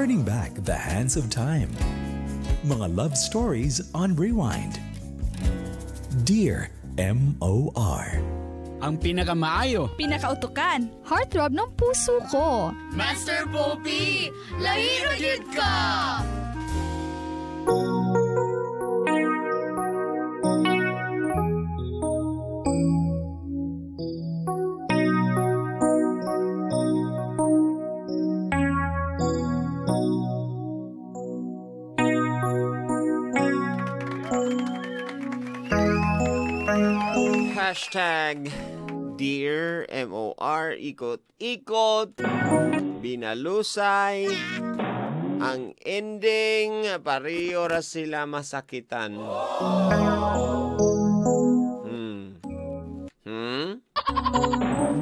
Turning back the hands of time. Mga love stories on rewind. Dear MOR. Ang pinakamaayo. Pinakautukan. Heartthrob ng puso ko. Master Poppy! Lahi na gyud ka! Hashtag Dear MOR, ikot-ikot, binalusay, ang ending, pareho ra sila masakitan.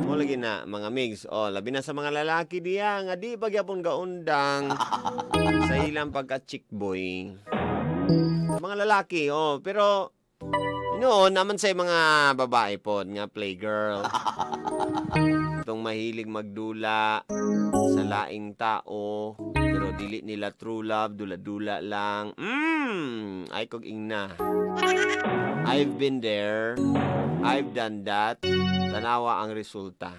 Mo lagi na, mga migs. Oh, labi na sa mga lalaki diya, nga di pagyapon gaundang sa ilang pagka-chick boy. Sa mga lalaki, oh, pero noon naman sa mga babae po nga playgirl. Itong mahilig magdula sa laing tao, pero dili nila true love, dula-dula lang. Ay kog ingna. I've been there. I've done that. Tanawa ang resulta.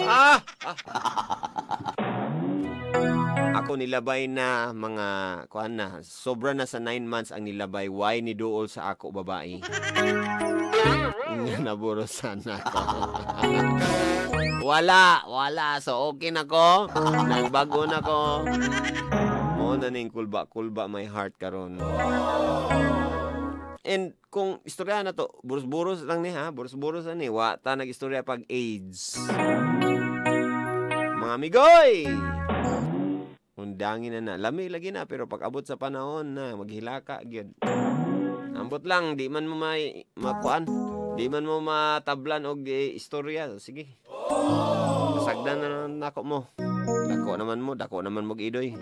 Ah! Ako nilabay na mga kuan na, sobra na sa 9 months ang nilabay. Why ni duol sa ako babae? Nga naburusan ako. Wala, wala. So okay na ko. Nagbago na ko. Mo na ning kulba-kulba my heart karon. And kung istorya na to, buros-buros lang ni ha, buros-buros na ni. Wa ta nag-istorya pag AIDS. Mga amigoy! Undangin na na. Lami lagi na, pero pag abot sa panahon na, maghilaka, gyud. Ambot lang, di man mo may, makuan, di man mo matablan og istorya. Sige. Sagdan na nako mo. Dako naman mo, dako naman mo idoy.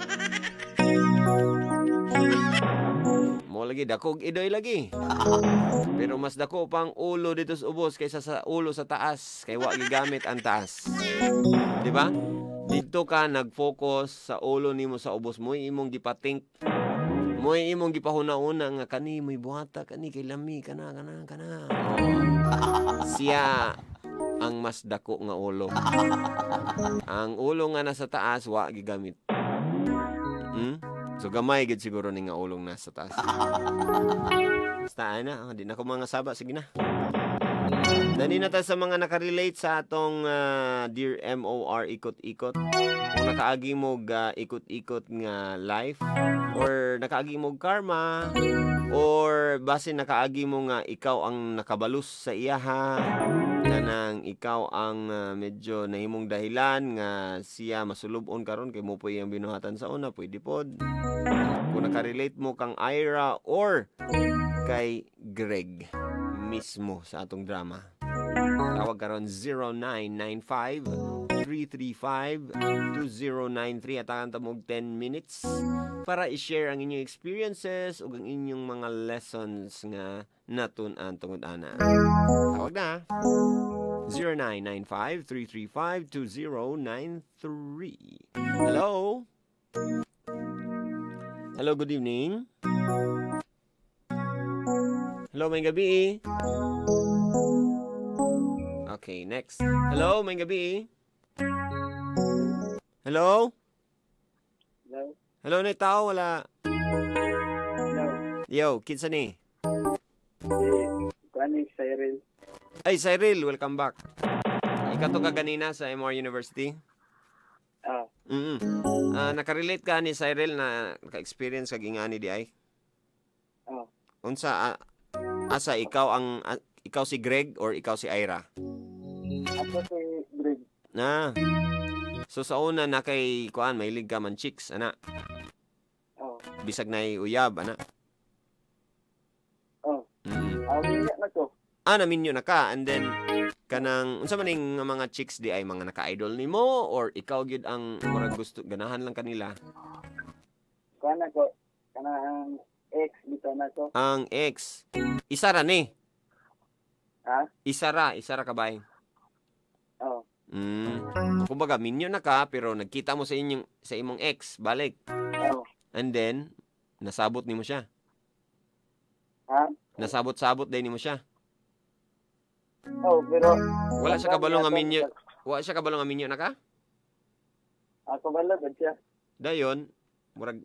Mo lagi, dako og idoy lagi. Pero mas dako pang ulo dito sa ubos kaysa sa ulo sa taas. Kay wa gigamit ang taas. Di ba? Dito ka nag-focus sa ulo nimo sa ubos mo, imong gipatink. Mo imong gipahuna-una nga kani mo'y buhata kani kay lami kana kana kana. Oh. Siya ang mas dako nga ulo. Ang ulo nga nasa taas wa gigamit. So gamay gid siguro ni nga ulong nasa taas. Basta ana, di na ko mga saba, sige na. Dani na ta sa mga nakarelate sa atong Dear MOR ikot-ikot. Kung nakaagi mo ikot-ikot nga life, or nakaagi mo karma, or base nakaagi mo nga ikaw ang nakabalus sa iyaha, kanang ikaw ang medyo nahimong dahilan nga siya masulubon karon kay mo po iyang binuhatan sa una, pwede pod. Kung nakarelate mo kang Ira or kay Greg mismo sa atong drama. Tawag karon 0995-335-2093 at ang tamog 10 minutes para i-share ang inyong experiences ug ang inyong mga lessons nga natun-an tungod ana. Tawag na 0995-335-2093. Hello? Hello, good evening. Hello, may gabi. Okay, next. Hello, may gabi. Hello? Hello? Hello, na tao, wala. Hello. Yo, kinsa ni? Kuan ni Cyril. Ay, Cyril, welcome back. Ikato ka ganina sa MR University? Ah. Nakarelate ka ni Cyril na naka-experience kag ingani di ay? Ah. Unsa asa ikaw ang ikaw si Greg or ikaw si Ira? Ako si Greg. Na. So sa una na kay kuan mahilig ka man chicks ana. Oh. Bisag nay uyab ana. Oh. Minyo na ko. Ah, naminyo na ka, and then kanang unsa man ning mga chicks di ay mga naka-idol nimo or ikaw gyud ang murag gusto ganahan lang kanila? Kuan ako kanang ex bitaw na ko. Ang ex. Isa ra ni. Ha? Isa ra ka bay. Oh. Kumbaga minyo na ka pero nagkita mo sa inyong sa imong ex balik. Oh. And then nasabot nimo siya. Ha? Nasabot-sabot din nimo siya. Oh, pero Wala siya kabalo nga minyo. Wala siya kabalo nga minyo na ka? Ako balo ba siya? Dayon, murag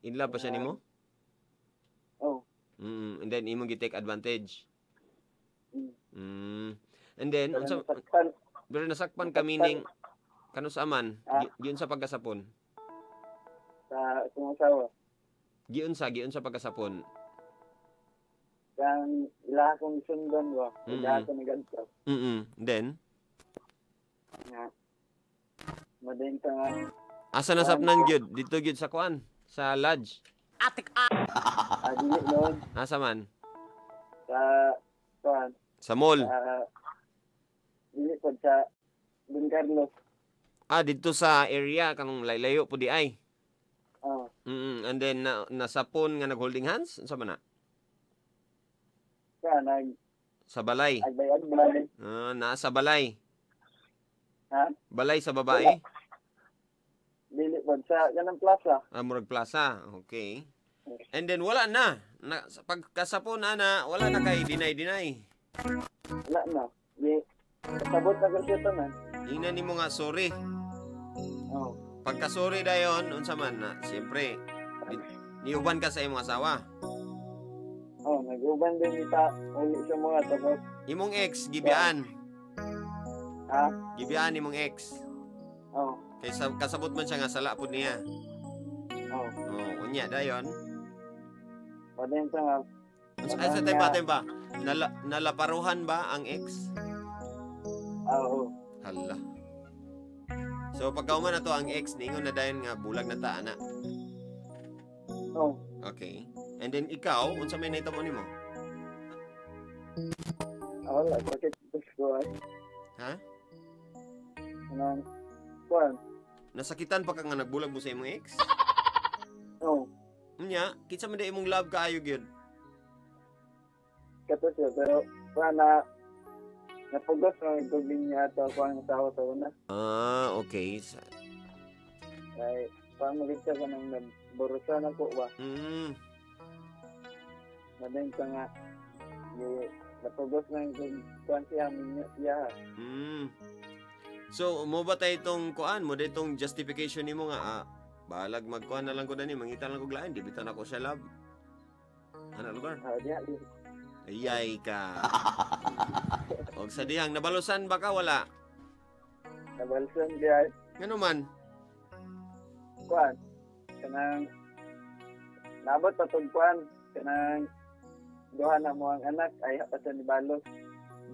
in love pa siya nimo? Oh. And then imong gi-take advantage. Mm. And then Pero unsa nasakpan. Pero nasakpan ka meaning kanus aman? Ah. Giunsa pagkasapon? Sa akong asawa. Giunsa pagkasapon? Kang ila akong sundan ba? Ila ako nagadto. Then Nga. Madenta nga. Asa nasapnan gyud? Dito gyud sa kuan, sa lodge. Ah, dili noon. Asa man? Sa kuan. Sa mall. Sa dili pod sa Don Carlos. Ah, dito sa area kanang laylayo po di ay. Oh. And then nasapon nga nag-holding hands, unsa man na? Sa nag Sa balay. Agbay-agbay. Ah, naa sa balay. Ha? Balay sa babae? Dili pod sa kanang plaza. Ah, murag plaza. Okay. And then wala na. Sa pagkasapon ana, wala na kay deny-deny. Wala na. Di kasabot na ko siya tanan. Ingnan nimo nga sorry. Oh. Pagka sorry dayon, unsa man na, siyempre niuban ka sa imong asawa. Oh, nag-uban din kita uli sa mga tapos. Imong ex gibiyaan. Ha? Gibiyaan imong ex. Oh. Kay kasabot man siya nga sala pud niya. Oh. Oh, unya dayon. Padayon sa nga. Unsa ay, sa tempa. Nalaparuhan ba ang ex? Oo. Hala. So pagkauman na to ang ex niingon na dayon nga bulag na ta ana. Oh. Okay. And then ikaw, unsa may nahitabo nimo? Ah, wala, bakit gusto ay? Ha? Anong kuan? Nasakitan pa ka nga nagbulag mo sa imong ex? Oo. Unya, kinsa man di imong love kaayo gyud? Kato siya, pero kuan na napugos na nagtubing niya ato ako ang asawa sa una. Ah, okay. Ay, kuan magid siya kanang nagborusan ako ba? Madayon ka nga, di, napugos na yung kuan siya, minyo siya. So, mo ba tayo itong kuan? Mo ba itong justification nimo nga, balag magkuan na lang ko dani, mangita lang ko lain, di bitan ako siya love. Ano lugar? Ah, di, di. Ayay ka. Og sa dihang, nabalusan ba ka? Wala? Nabalusan di ay. Ngano man? Kuan. Kanang, nabot pa tong kuan. Kanang, duha na mo ang anak, ay pa siya ni balos.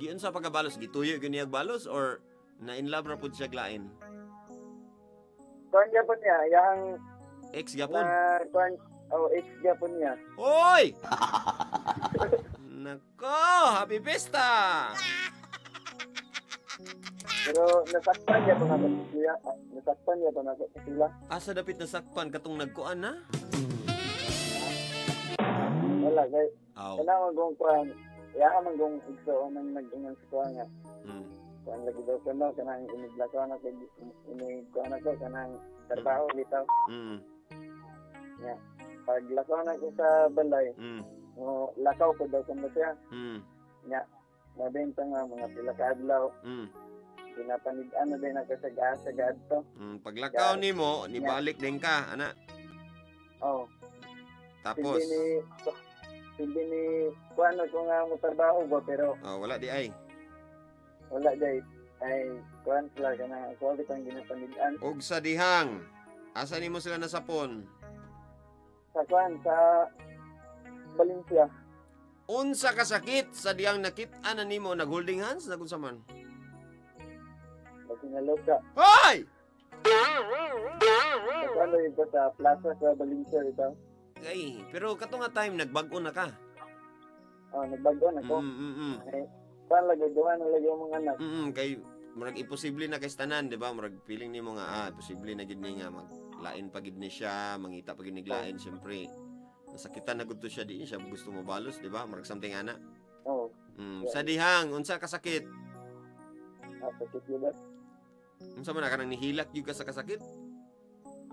Giun sa pagkabalos, gituyo gyud niya balos or na in love ra pud siya glain? Kuan gyapon niya, yang ex gyapon. Na kuan, oh, ex gyapon niya. Hoy! Nako, happy pesta. Pero nasakpan gyapon ako siya. Nasakpan gyapon ako sila. Asa dapit nasakpan katong nagkuan na? Wala kay. Aw. Kana man kuan, iya man gong igsoon ang nag-ingon sa kuan nga. Kuan lagi daw kuno kanang iniglakaw na kay inigkuan ako kanang trabaho bitaw. Nya. Pag lakaw na ko sa balay, mo lakaw ko daw kuno siya. Nya. Mabenta nga mga pila ka adlaw. Ginapanid-an na din ako sa gas sa gadto. Paglakaw nimo, nibalik din ka, ana. Oh. Tapos Hindi ni kuan ko nga mo trabaho ba pero oh, wala di ay. Wala di ay kuan sila kana ako bitang ginapanid-an. Og sa dihang, asa nimo sila nasapon? Sa kuan sa Valencia. Unsa kasakit sa dihang nakit-an na nimo nag-holding hands na kunsa man? Nagsinaloka. Hoy! Sa kuan dito sa plaza sa Valencia dito. Ay, pero kato nga time nagbag-o na ka. Oh, nagbag-o na ko. Ay, kuan lagi duha na lagi ang mga anak. Kay murag imposible na kay tanan, di ba? Murag feeling nimo nga posible na gid ni nga maglain pa gid ni siya, mangita pa gid ni lain, syempre. Nasakitan na gud to siya, di siya gusto mo balos, di ba? Murag something ana. Oo. Sa dihang unsa kasakit? Sakit yun ba? Unsa man na kanang nihilak gyud ka sa kasakit?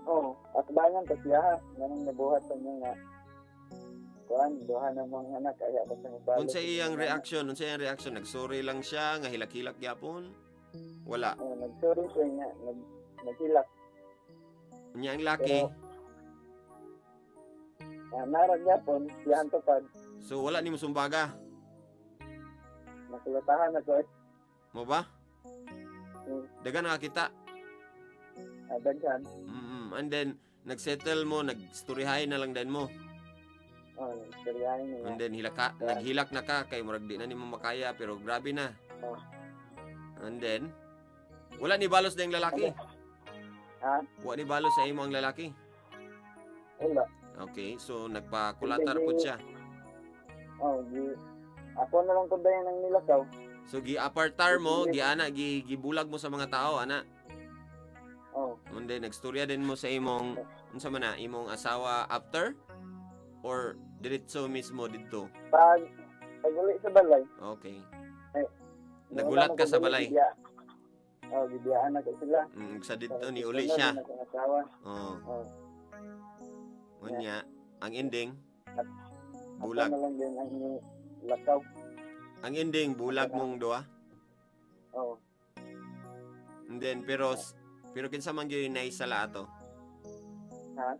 Oo, atbangan ta siya ha. Nganong nabuhat pa niya nga. Kuan, duha na mga anak kaya pa sa mabalo. Unsa iyang reaction? Unsa iyang reaction? Nagsorry lang siya nga hilak-hilak gyapon? Wala. Oo, nagsorry siya nga, naghilak. Unya ang laki. Pero, narag gyapon, siya ang tupad. So wala nimo sumbaga. Nakulatahan ako eh. Mo ba? Dagan nakakita. Daghan. And then nagsettle mo, nagstoryahay na lang din mo. Oh, nagstoryahay niya. And then hilaka, yeah. Naghilak na ka kay murag di na nimo makaya pero grabe na. Oh. And then wala ni balos na yung lalaki. Ha? Wala ni balos sa imo ang lalaki. Wala. Okay, so nagpakulatar pud siya. Oh, gi ako na lang kudayan ang nilakaw. So gi-apartar mo, gi-ana, gibulag mo sa mga tao, ana. Oh. And then nagstorya din mo sa imong unsa man na imong asawa after or diretso mismo didto? Pag uli sa balay. Okay. Eh, nagulat ka sa balay. Oh, gibiyaan na ko sila. Sa didto ni uli siya. Oh. Oh. Unya, ang ending bulag. Ako na lang din ang lakaw. Ang ending bulag mong duha. Oh. And then pero kinsa man gyud naisala ato? Ha?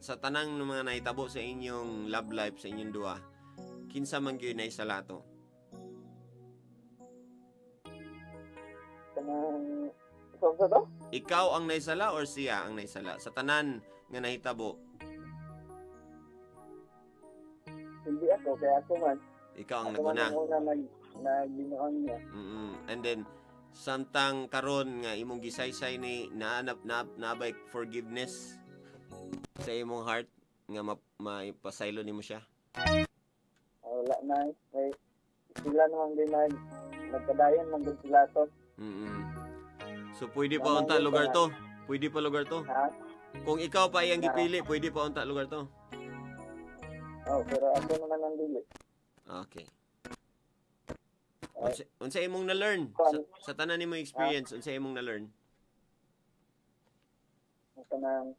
Sa tanang ng mga nahitabo sa inyong love life sa inyong duha, kinsa man gyud naisala ato? Kanang sa to? Ikaw ang naisala or siya ang naisala sa tanan nga nahitabo? Hindi ako, kaya ako man. Ikaw ang naguna. Ako man ang una nagbinuang niya. And then samtang karon nga imong gisaysay ni naabay forgiveness sa imong heart nga maipasaylo nimo siya? Wala na. Eh, sila naman din nagkadayon man gud sila to. So pwede pa unta lugar to? Pwede pa lugar to? Ha? Kung ikaw pa iyang gipili, pwede pa unta lugar to? Oh, pero ako naman ang dili. Okay. Unsa imong na-learn? Sa tanan nimo experience, unsa imong na-learn? Kanang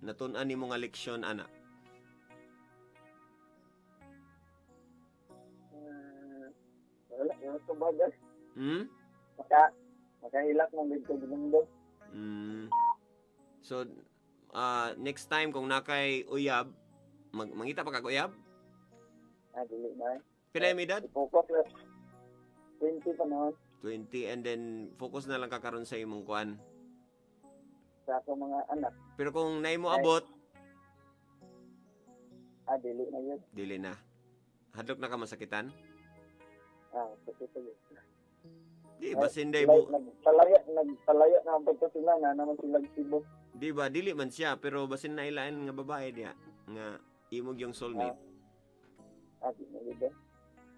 natun-an nimo nga leksyon ana. Wala, wala ko bagay. Makahilak man gid ko ginundo. So next time kung nakay uyab, mangita pa kag uyab? Ah, dili na. Pila yung edad? Focus lang. 20 pa noon. 20 and then focus na lang ka karon sa imong kuan. Sa akong mga anak. Pero kung naay mo abot, dili na yun. Dili na. Hadlok na ka masakitan? Sakit yun. Di ba sinday mo? Nagpalaya na ang pagka sila na naman sila Cebu. Di ba dili man siya pero basin na ilain nga babae diha nga imog yung soulmate. Di na yun.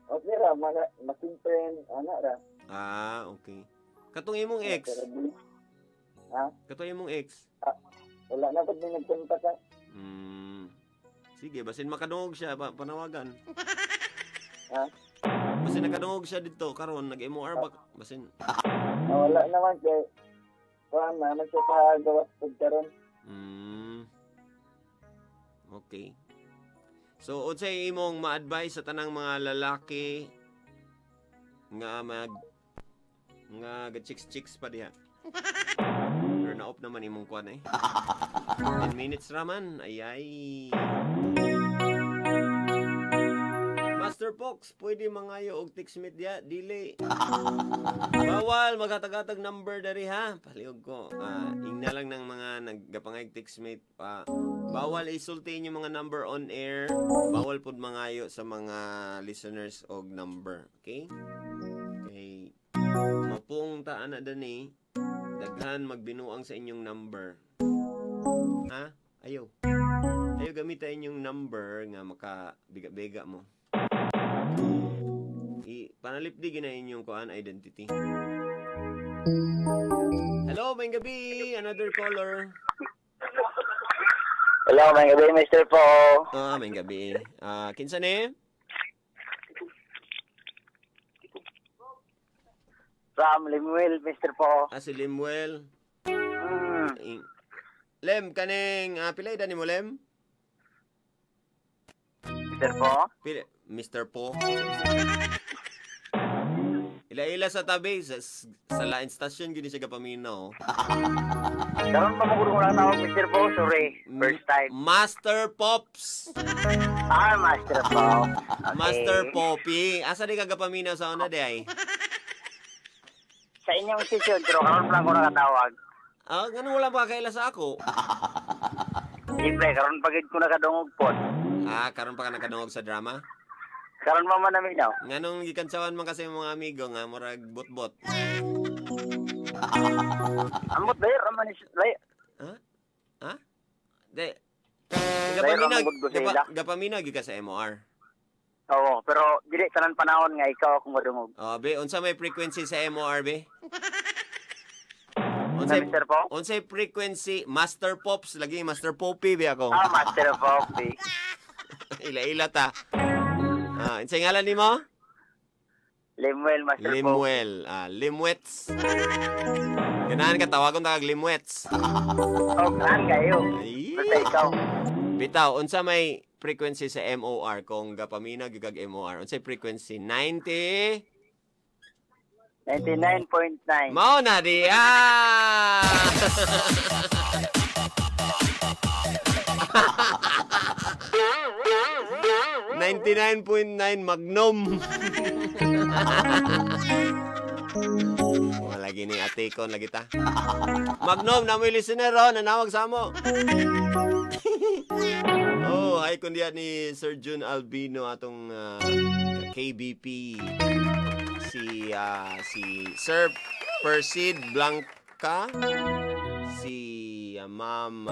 Okay ra, making friend, ana ra. Okay. Katong imong ex. Ha? Katong imong ex. Wala na pag nagpunta ka. Sige, basin makadungog siya panawagan. Ha? Basin nakadungog siya dito karon nag-MOR ba basin. Wala naman kay kuan naman siya sa gawas pud karon. Okay. So unsay imong ma-advise sa tanang mga lalaki nga nga chicks pa diha? Pero na-off naman imong kuan eh. 10 minutes raman. Ay. Master Fox, pwede mangayo og text mate diha? Dili. Bawal maghatag-hatag number dari ha. Palihog ko. Ingna lang ng mga naggapangayog text mate. Bawal isulti inyong mga number on air. Bawal pud mangayo sa mga listeners og number. Okay? Okay. Mapung ta ana dani. Daghan magbinuang sa inyong number. Ha? Ayaw. Ayaw gamita inyong number nga makabiga-biga mo. Panalipdi gina inyong kuan identity. Hello, may gabi. Another caller. Hello, may gabi, Mr. Po. May gabi. Kinsa ni? From Lemuel, Mr. Po. Ah, si Lemuel. Lem, kaning pila edad nimo, Lem? Mr. Po? Pila, Mr. Po. Ila-ila sa tabi sa lain station gini siya gapaminaw. Karon pa mo ko lang tawag, Mr. Po. Sorry, first time. Master Pops. Ah, Master Pop. Okay. Master Poppy. Asa di ka gapaminaw sa una di ay? Sa inyong station, pero karon pa lang ko nakatawag. Ah, ganun wala pa kaila sa ako. Siyempre, karon pa gid ko nakadungog po. Ah, karon pa ka nakadungog sa drama? Karon pa man naminaw. Nganong gikantsawan man kasi mga amigo nga murag bot-bot. Ambot layo man is layo. Ha? Ha? De. Gapaminaw gyud ka sa MOR. Oo, pero dili tanan panahon nga ikaw akong madungog. Oh, be, unsa may frequency sa MOR, be? Mr. Po? Unsay frequency? Master Pops lagi, Master Poppy be ako. Ah, Master Poppy. Ila-ila ta. Ah, unsay ngalan nimo? Lemuel, Master Poppy. Lemuel. Ah, Limwets. Ganahan ka tawagon ta kag Limwets. Oh, ganahan kayo. Basta ikaw. Bitaw, unsa may frequency sa MOR kung gapaminaw gyud kag MOR? Unsay frequency? 90 99.9. Mao na di. Ah! 99.9 Magnum. Wala gini ate ko lagi ta. Magnum na mo listener oh, nanawag sa amo. Oh, ay kundi ni Sir Jun Albino atong KBP, si Sir Persid Blanca, si Ma'am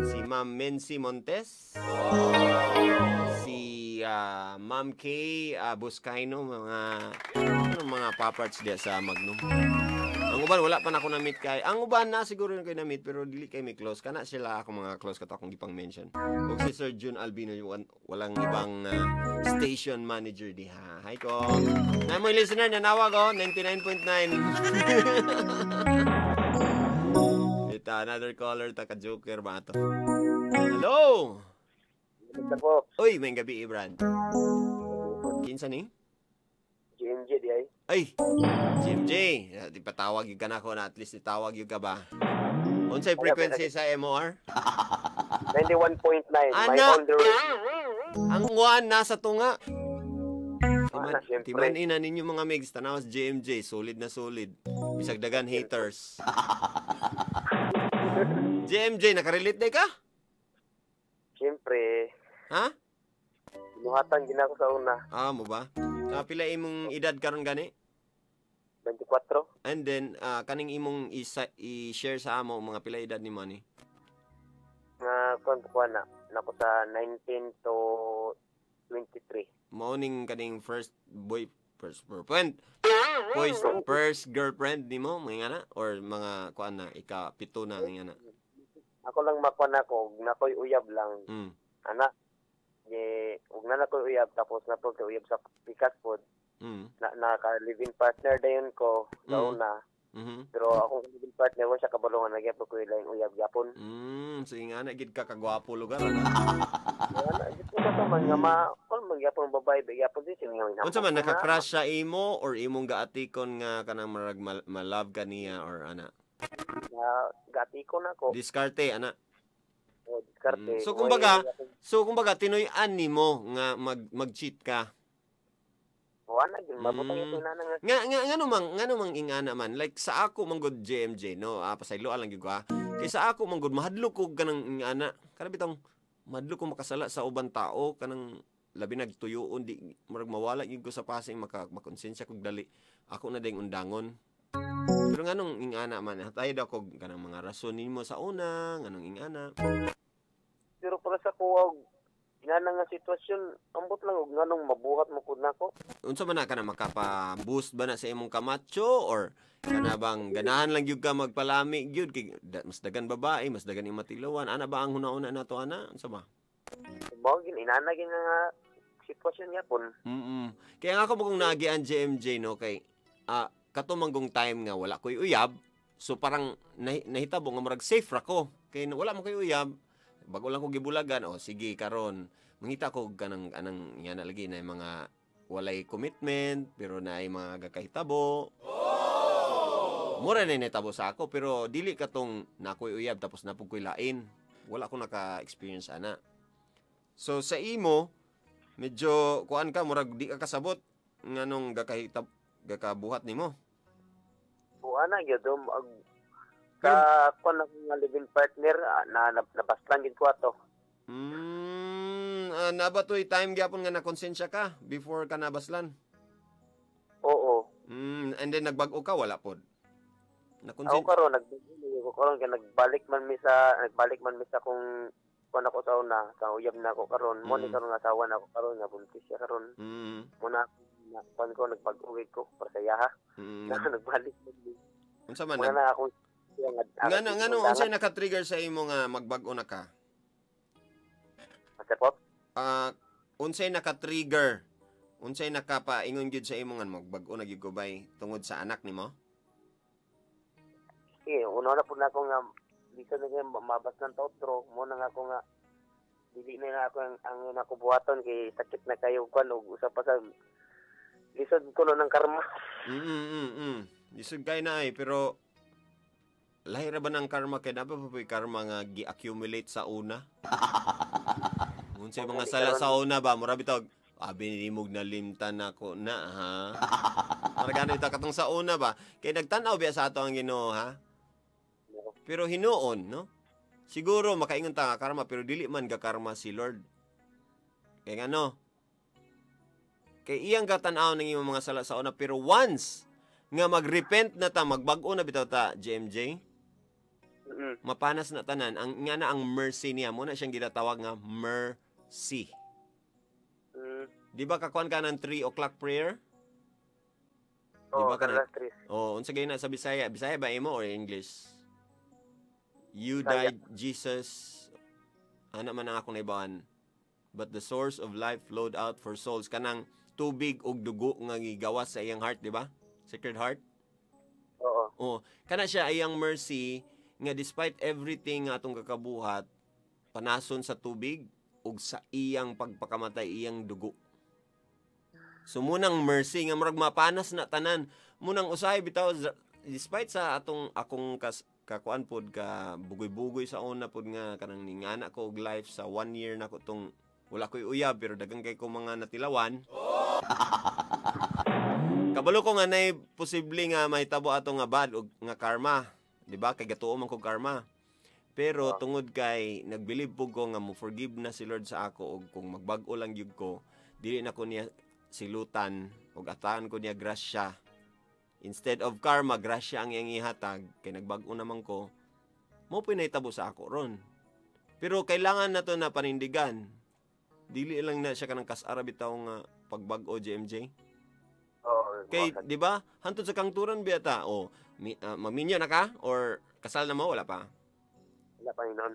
si Ma'am Mency Montes, si Ma'am Kay Buscaino, mga mga paparts diya sa Magnum. Ang uban wala pa na ako na-meet kay. Ang uban na siguro na kayo na-meet pero dili kay may close. Kana sila ako mga close kato akong gipang mention. Ug si Sir Jun Albino walang ibang station manager diha. Hi ko. Na mo listener nanawag oh 99.9. Ito another caller ta ka joker ba ato. Hello. Po. Uy, may gabi Brad. Kinsa ni? GMJ di ay. Ay, GMJ. Di patawag yun ka na ako na at least itawag yun ka ba? Unsay frequency sa MOR? 91.9. Ana! Ang 1 nasa tunga. Timan ina ninyo mga migs. Tanawas GMJ. Solid na solid. Bisag dagan haters. GMJ, nakarelate day ka? Siyempre. Ha? Binuhatan gina ako sa una. Ah, mo ba? Pila imong edad karon gani? 24. And then kaning imong i-share sa amo mga pila edad ni Manny? Nga kuan na nako sa 19 to 23. Mao ning kaning first boy first girlfriend. First girlfriend nimo mga ana or mga kuan na ika-pito na nga ana. Ako lang makuan ako, nakoy uyab lang. Ana ye ug na nakoy uyab tapos na po uyab sa pikas pod. Na naka living partner dayon ko nauna. Pero akong living partner wa siya kabalo nga nagyapon ko ilang uyab gyapon. So ingana gid ka kagwapo lugar ana. Ana gid ko to man nga ma kon magyapon babae ba gyapon din siya nga. Unsa man naka-crush sa imo or imong gaatikon nga kanang marag ma-love ka niya or ana? Na gaatikon ako. Diskarte ana. Oh, diskarte. So kumbaga tinuy-an nimo nga mag-cheat ka. Wala gyud mabutang ito na nga. Nga ngano mang ingana man like sa ako man gud JMJ no, pasaylo lang gyud ko ha. Kay sa ako man gud mahadlok ko kanang ingana. Kana bitong mahadlok ko makasala sa uban tao kanang labi nagtuyoon di murag mawala gyud ko sa pasing makonsensya kog dali. Ako na ding undangon. Pero nganong ingana man tayo daw kog kanang mga rason nimo sa una nganong ingana. Pero para sa kuwag ingana nga sitwasyon ambot lang og nganong mabuhat mo pud nako. Unsa man na kana makapa-boost ba na sa imong kamacho or kana bang ganahan lang gyud ka magpalami gyud kay mas dagan babae, mas dagan imong matilawan, ana ba ang huna-huna nato ana? Unsa ba? Mao gin inana gin nga sitwasyon gyapon. Kaya nga ako kung naagian JMJ no kay Kato manggong time nga wala ko'y uyab, so parang nahitabo nga murag safe ra ko. Kay wala man ko'y uyab, bago lang ko gibulagan, oh sige karon mangita ko kanang anang nga na lagi na mga walay commitment pero naay mga gakahitabo. Mura na nahitabo sa ako pero dili katong nakoy uyab tapos napug ko'y lain. Wala ko naka-experience ana. So sa imo medyo kuan ka murag di ka kasabot nganong gakabuhat nimo. Buana gyud ka kuan nga living partner na nabaslan gid ko ato. Na ba to'y time gyapon nga nakonsensya ka before ka nabaslan? Oo. And then nagbag-o ka wala pod. Ako karon nagbag-o ko karon kay nagbalik man mi sa kung kuan ako sa una, sa uyab na ako karon. Mo ni karon asawa na ako karon nga buntis siya karon. Mo na kuan ko nagbag-o ko para sa iyaha. Nagbalik man mi. Unsa man? Mo na ako ngano unsay naka-trigger sa imo nga magbag-o na ka? Unsay naka-trigger? Unsay nakapaingon gyud sa imo nga magbag-o na gyud ko bay tungod sa anak nimo? Sige, una na pud nako nga bisan na mabas ng otro, mo na nga ako nga dili na ako ang nako buhaton kay sakit na kayo kwan og usa pa sa lisod ko no ng karma. Lisod kay na ay pero lahi ra ba ng karma kay na ba pa karma nga gi-accumulate sa una? Unsay mga sala sa una ba mura bitaw abi nimog nalimtan nako na ha. Mura gani bitaw katong sa una ba kay nagtan-aw biya sa ato ang Ginoo ha. Pero hinuon no. Siguro makaingon ta nga karma pero dili man ga karma si Lord. Kay ngano? Kay iyang gatan-aw ng imong mga sala sa una pero once nga magrepent na ta magbag-o na bitaw ta JMJ. Mapanas na tanan ang nga na ang mercy niya mo na siyang ginatawag nga mercy. Di ba kakuan ka ng 3 o'clock prayer? Di ba ka na? Oh, unsa gay na sa Bisaya? Bisaya ba imo or English? You died Jesus. Ana man ang akong naibaan. But the source of life flowed out for souls. Kanang tubig ug dugo nga gigawas sa iyang heart, di ba? Sacred Heart. Oo. Oh, kana siya iyang mercy nga despite everything nga atong kakabuhat, panason sa tubig ug sa iyang pagpakamatay iyang dugo. So munang mercy nga murag mapanas na tanan, munang usahay bitaw despite sa atong akong kakuan pod ka bugoy-bugoy sa una pod nga kanang ningana ko og life sa 1 year na ko tong wala ko'y uyab pero daghang kay ko mga natilawan. Kabalo ko nga nay posible nga mahitabo ato nga bad og nga karma, di ba? Kay gatuo man kog karma. Pero tungod kay nagbilib pug ko nga mo forgive na si Lord sa ako og kung magbag-o lang gyud ko, dili na ko niya silutan og ataan ko niya grasya. Instead of karma, grasya ang iyang ihatag kay nagbag-o naman ko. Mo puy nahitabo sa ako ron. Pero kailangan na to na panindigan. Dili lang na siya kanang kasara bitaw nga pagbag-o JMJ. Kay, di ba? Hantod sa kangturan biya ta. O, maminyo na ka? Or kasal na mo? Wala pa? Wala pa yun.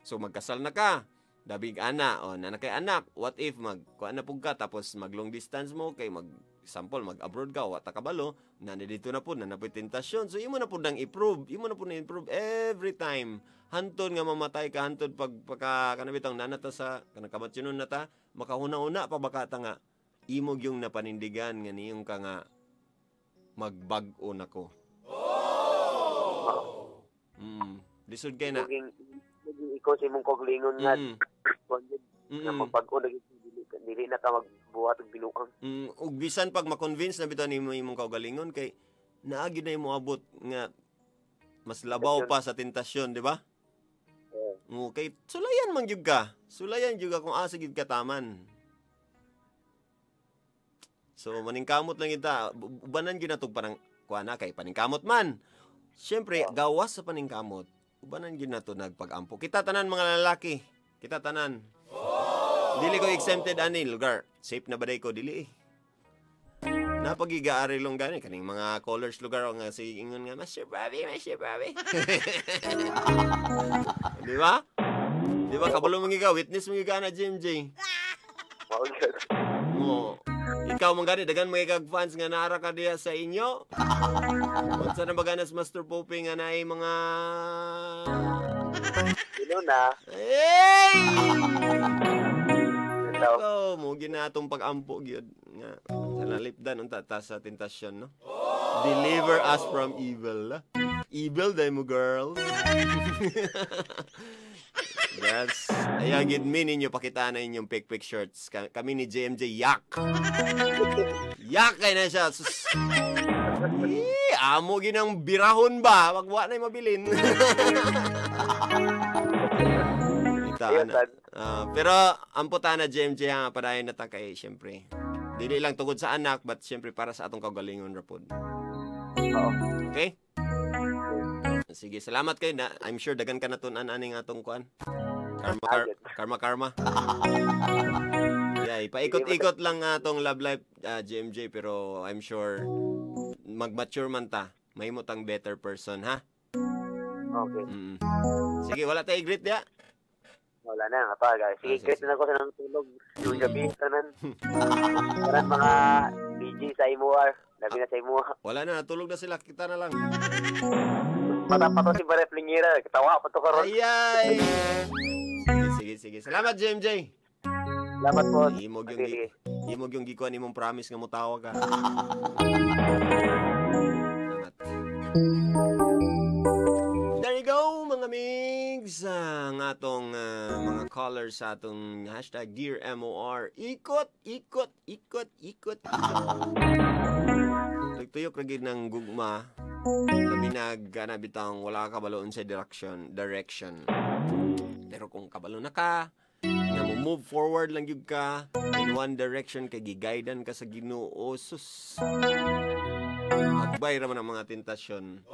So, magkasal na ka. Dabig ana. O, nana kay anak. What if magkuan na pug ka tapos mag long distance mo kay mag sample mag-abroad ka wa ta kabalo nana dito na pud nana po'y tentasyon. So imo na pud nang i-prove, imo na pud nang i-prove every time. Hantod nga mamatay ka, hantod pag pagka kana bitang nana ta sa kanang kamatyonon na ta, makahuna-una pa baka ta nga imo gyung napanindigan nga niyong ka nga magbag-o nako. Lisod kay na. Ikaw sa imong koglingon nga nga magbag-o na dili na ka magbuhat og binuang. Ug bisan pag ma-convince na bitaw nimo imong kaugalingon kay naa gyud na moabot nga mas labaw pa sa tentasyon, di ba? Okay, sulayan man gyud ka. Sulayan gyud ka kung asa gyud ka taman. So maningkamot lang kita, ubanan gyud natog parang kuana kay paningkamot man. Siyempre, gawas sa paningkamot, ubanan gyud nato nagpag-ampo. Kita tanan mga lalaki, kita tanan. Dili ko exempted ani lugar. Safe na ba day ko dili eh. Napagigaari long gani kaning mga callers lugar nga sige ingon nga Master Bobby, Master Bobby. Di ba? Di ba kabalo man giga witness man giga na JMJ. Mao gyud. Mo. Ikaw man gani, daghan mga kag fans nga naara ka diha sa inyo. Unsa na ba ganas Master Popey nga naay mga Sino na? Hey! Ito, mo ginatong pag-ampo gyud nga sa nalipdan unta ta sa tentasyon, no? Deliver us from evil. Evil day mo, girls. Yes. Ayan, gid mi ninyo pakita na inyong pic-pic shirts. Kami ni JMJ, yak. Yak kay na siya. Sus. Eh, amo ginang birahon ba? Wag wa na mabilin. Ita, ana. Pero ampo ta na JMJ ha, padayon na ta kay syempre. Dili lang tungod sa anak but syempre para sa atong kaugalingon ra pod. Oo. Okay? Sige, salamat kayo na. I'm sure dagan ka natun-an aning atong kuan. Karma karma karma. Yeah, paikot-ikot lang atong love life, JMJ, pero I'm sure mag-mature man ta. Mahimo tang better person, ha? Okay. Mm. Sige, wala tayo greet diya. Wala na, kapag. Sige, greet na ko sa nang tulog. Yung gabi, tanan. Tanan mga DJ sa IMOR. Labi na sa IMOR. Wala na, natulog na sila. Kita na lang. Mata pa to si Barep Lingira. Katawa pa to karon. Ayay! Sige, sige, sige. Salamat, JMJ. Salamat po. Imog yung, imog yung gikuan imong promise nga mutawa ka. Salamat. There you go, mga migs. Ang atong mga callers sa atong hashtag Dear MOR. Ikot, ikot, ikot, ikot, ikot. Tuyok lagi ng gugma. Labi na gana bitang wala ka kabaloon sa direction. Pero kung kabalo na ka, nga mo move forward lang gyud ka in one direction kay giguidan ka sa Ginoo. Sus. Agbay ra man ang mga tentasyon.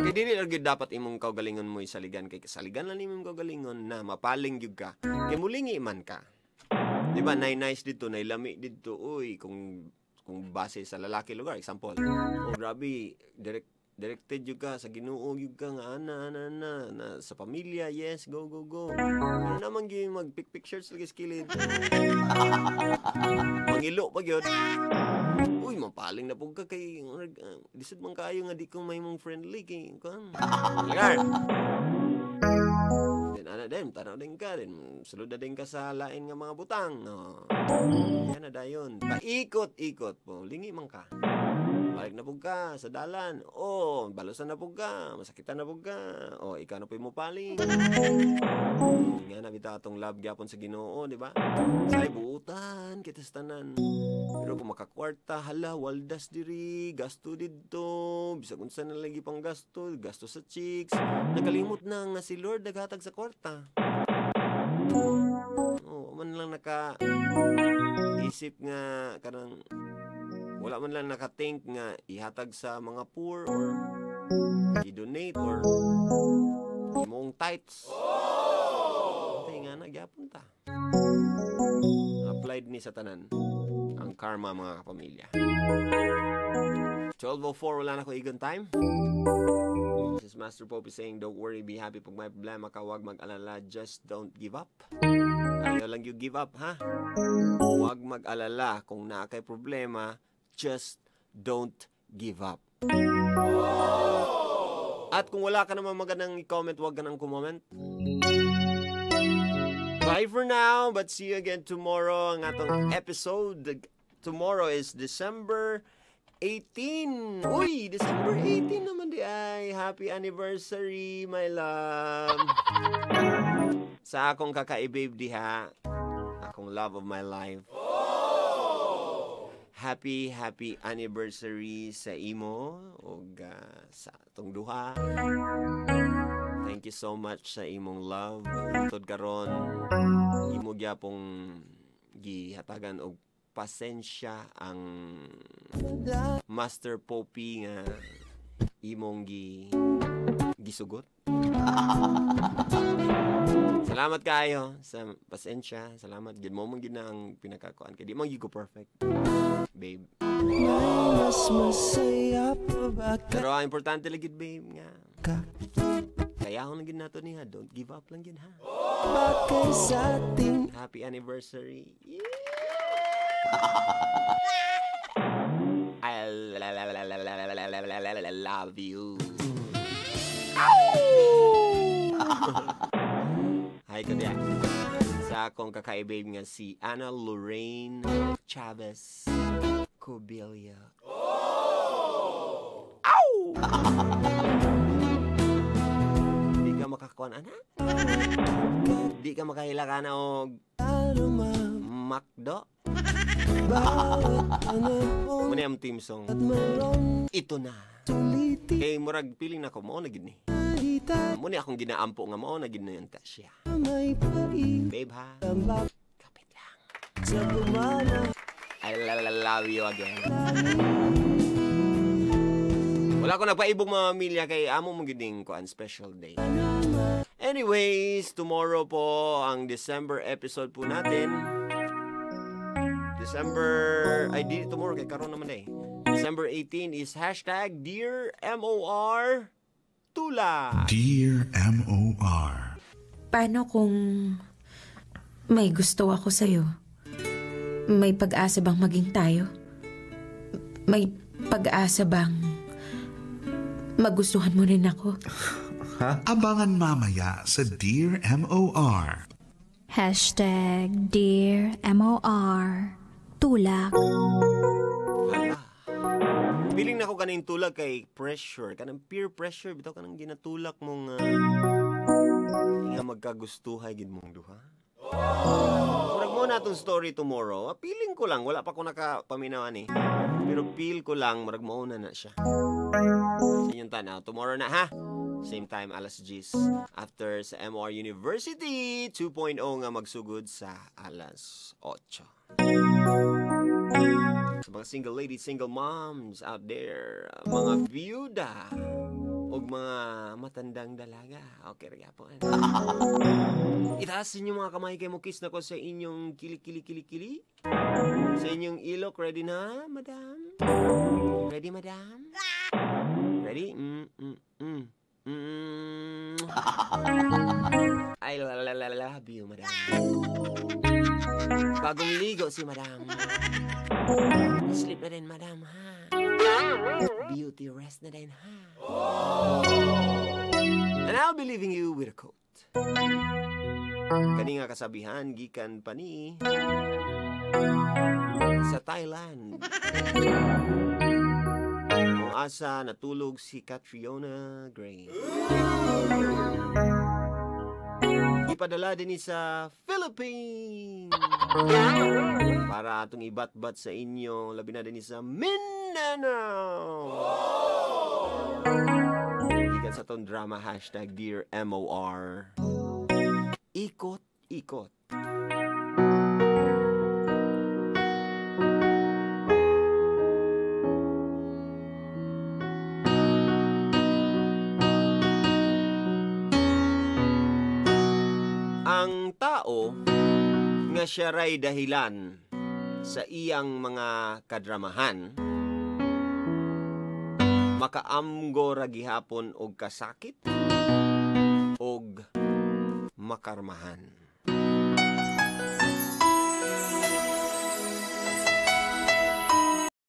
Kay dili ra gyud dapat imong kaugalingon mo isaligan kay kasaligan lang imong kaugalingon na mapaling gyud ka. Kay mulingi man ka. Di ba nay nice dito, nay lami dito. Uy, kung base sa lalaki lugar, example. Oh, grabe, directed gyud ka sa Ginoo gyud ka nga ana ana na, na sa pamilya, yes, go go go. Pero naman gyud mag pic pictures lagi sa kilid. Mangilo pa gyud. Uy, mapaling na pug ka kay lisod man kaayo nga di ko mahimong friendly kay kuan. Lugar. Then ana din, tanaw din ka din, sulod na din ka sa lain nga mga butang. Oh. Yan na dayon. Paikot-ikot po, lingi man ka. Balik na pug ka sa dalan. Oh, balusan na pug ka, masakitan na pug ka. Oh, ikaw na po mo paling. Nga na bitaw atong love gyapon sa Ginoo, di ba? Say buutan kita sa tanan. Pero kung makakwarta, hala, waldas diri, gasto didto, bisag unsa na lagi pang gasto, gasto sa chicks. Nakalimot na nga si Lord naghatag sa kwarta. Oh, man lang naka isip nga kanang wala man lang naka-think nga ihatag sa mga poor or i-donate or imong tithes. Tay nga na gyapon ta. Applied ni sa tanan ang karma, mga kapamilya. 12:04, wala na ko igon time. This is Master Popey saying, don't worry, be happy. Pag may problema ka, wag mag-alala. Just don't give up. Ayaw lang you give up, ha? Wag mag-alala. Kung naa kay problema, just don't give up. At kung wala ka naman magandang i-comment, wag ka nang kumoment. Bye for now, but see you again tomorrow. Ang atong episode tomorrow is December 18. Uy, December 18 naman di ay. Happy anniversary, my love. Sa akong kakaibabe diha, akong love of my life. Happy, happy anniversary sa imo og sa atong duha. Thank you so much sa imong love. Tod karon imo gyapong gihatagan og pasensya ang Master Popey nga imong gisugot. Salamat kaayo sa pasensya. Salamat gid mo man gid na ang pinakakuan kay di man gid ko perfect, babe. Pero ang importante lang gid, babe, nga kayahon lang gid nato niya. Don't give up lang gid, ha. Happy anniversary. Yeah! I love you. Hi ko diya. Sa akong kakaibig nga si Ana Lorraine Chavez Cubillo. Ow! Di ka makakuan, ana? Di ka makahila ka na og McDo? Muna ang team song. Ito na. Kay murag feeling na ko mao na gid ni. Muna akong ginaampo nga mao na gid na yun ta siya. Babe ha. Kapit lang. I love you again. Wala ko nagpaibog mga pamilya kay amo mong gining kuan special day. Anyways, tomorrow po ang December episode po natin. December, ay di tomorrow kay karon naman eh. December 18 is hashtag Dear MOR Tula. Dear MOR. Paano kung may gusto ako sa'yo? May pag-asa bang maging tayo? May pag-asa bang magustuhan mo rin ako? Ha? Abangan mamaya sa Dear MOR. Hashtag Dear MOR Tulak. Hala. Piling na ko kaning tulak kay pressure. Kanang peer pressure. Bitaw kanang ginatulak mong nga magkagustuhay gid mong duha. Murag mo na atong story tomorrow. Piling ko lang. Wala pa ko nakapaminawan eh. Pero feel ko lang, murag mo na na siya. Sa inyong tanaw. Tomorrow na ha? Same time, alas 10. After sa MR University 2.0 nga magsugod sa alas 8. Sa mga single ladies, single moms out there, mga byuda, og mga matandang dalaga. Okay, rin po. Itaas inyong mga kamay kay mo kiss na ko sa inyong kili-kili-kili-kili. Sa inyong ilok. Ready na, madam? Ready, madam? Ready? I love you, madam. Bagong ligo si madam. Sleep na din, madam, ha? Beauty rest na din, ha? And I'll be leaving you with a quote. Kani nga kasabihan, gikan pa ni sa Thailand. Kung asa natulog si Catriona Gray. Ipadala din ni sa Philippines para atong ibatbat sa inyo, labi na din ni sa Mindanao. Gikan sa tong drama hashtag Dear MOR. Ikot, ikot. Ang tao nga siya ray dahilan sa iyang mga kadramahan, makaamgo ra gihapon og kasakit og makarmahan.